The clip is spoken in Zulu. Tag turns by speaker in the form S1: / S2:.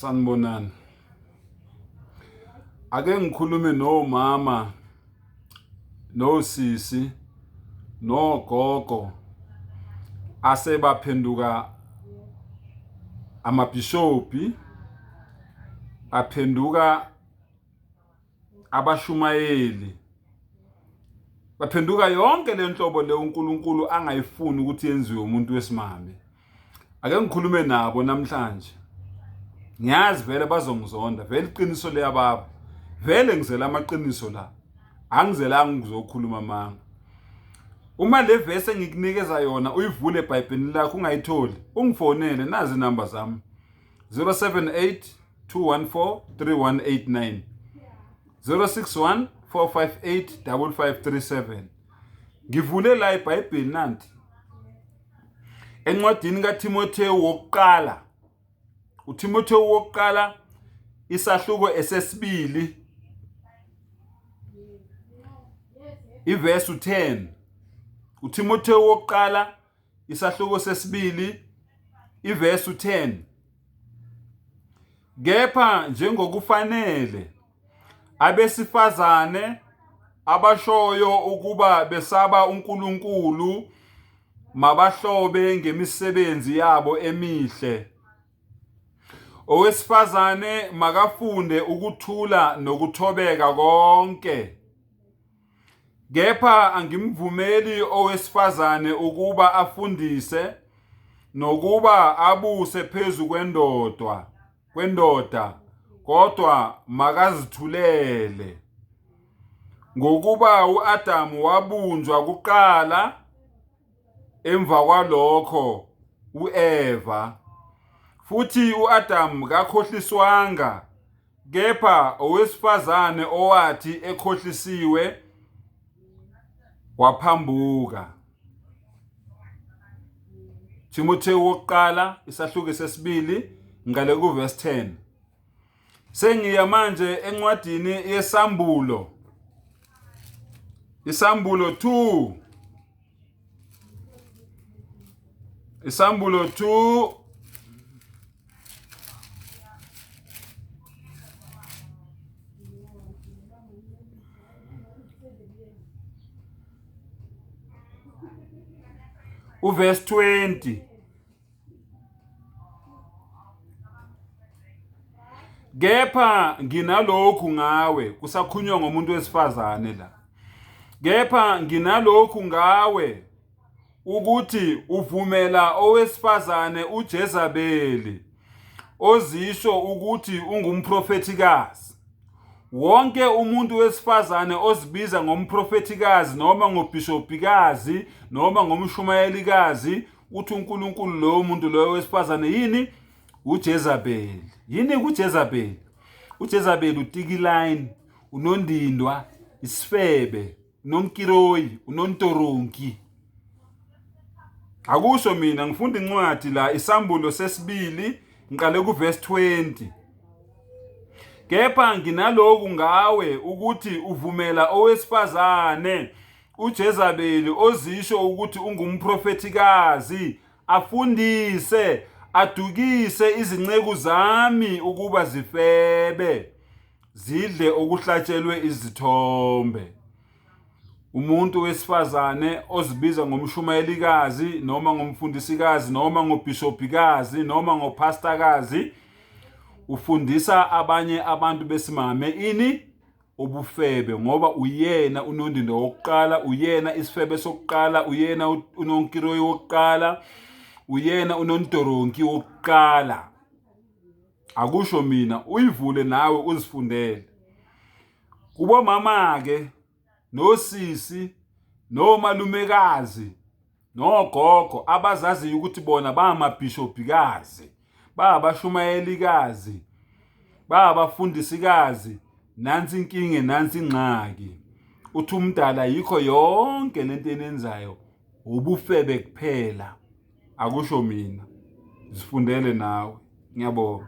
S1: Sanibonani. Ake ngikhulume nomama nosisi nogogo asebaphenduka amabhishobhi aphenduka abashumayeli baphenduka yonke le nhlobo le uNkulunkulu angayifuni ukuthi yenziwe umuntu wesimame. Ake ngikhulume nabo namhlanje. Ngiyazi vele bazongizonda, vele iqiniso liyababa. Vele ngizela amaqiniso la. Angizelanga ukuzokhuluma amanga. Uma le verse engikunikeza yona uyivule eBhayibhelini lakho ungayitholi, ungifonele nazi inamba zami. 078 214 3189 061 458 5537. Ngivule la iBhayibheli nanti. Encwadini kaThimothewu wokuqala, uThimothewu wokuqala isahluko esesibili ivesi u10. UThimothewu wokuqala isahluko sesibili ivesi u10. Kepha njengokufanele abesifazane abashoyo ukuba besaba uNkulunkulu mabahlobe ngemisebenzi yabo emihle. Owesifazane makafunde ukuthula nokuthobeka konke. Kepha angimvumeli owesifazane ukuba afundise nokuba abuse phezu kwendodwa kwendoda kodwa makazithulele ngokuba uAdamu wabunjwa kuqala emva kwalokho uEva futhi uAdamu kakhohliswanga Kepha owesifazane owathi ekhohlisiwe waphambuka. Timothewu wokuqala isahluko sesibili ngiqale kuverse 10. Sengiya manje encwadini yesambulo. Isambulo 2. Isambulo 2 uverse 20. Kepha nginalokhu ngawe, kusakhulunywa ngomuntu wesifazane la. Kepha nginalokhu ngawe ukuthi uvumela owesifazane uJezabeli ozisho ukuthi ungumprofethikazi. Wonke umuntu wesifazane ozibiza ngomprofethikazi noma ngobhishobhikazi noma ngomshumayelikazi uthi uNkulunkulu lowo muntu loyo wesifazane yini? UJezabeli. Yini kuJezabeli? UJezabeli utikiline, unondindwa, isifebe, unonkiroyi, unontoronki. Akusho mina ngifunda incwadi la isambulo sesibili ngiqale kuverse 20. Kepha nginaloku ngawe ukuthi uvumela owesifazane uJezabeli ozisho ukuthi ungumprofethikazi afundise adukise izinceku zami ukuba zifebe zidle okuhlatshelwe izithombe. Umuntu wesifazane ozibiza ngomshumayelikazi noma ngomfundisikazi noma ngobhishobhikazi noma ngophastakazi ufundisa abanye abantu besimame ini ubufebe ngoba uyena unondindo wokuqala, uyena isifebe sokuqala, uyena unonkiroyi wokuqala, uyena unontoronki wokuqala. Akusho mina, uyivule nawe uzifundele. Kubomama-ke nosisi nomalumekazi nogogo abazaziyo ukuthi bona bangamabhishobhikazi, bangabashumayelikazi, bangabafundisikazi, nansi inkinga nansi ingxaki. Uthi umdala yikho yonke lento enenzayo ubufebe kuphela. Akusho mina, zifundele nawe. Ngiyabonga.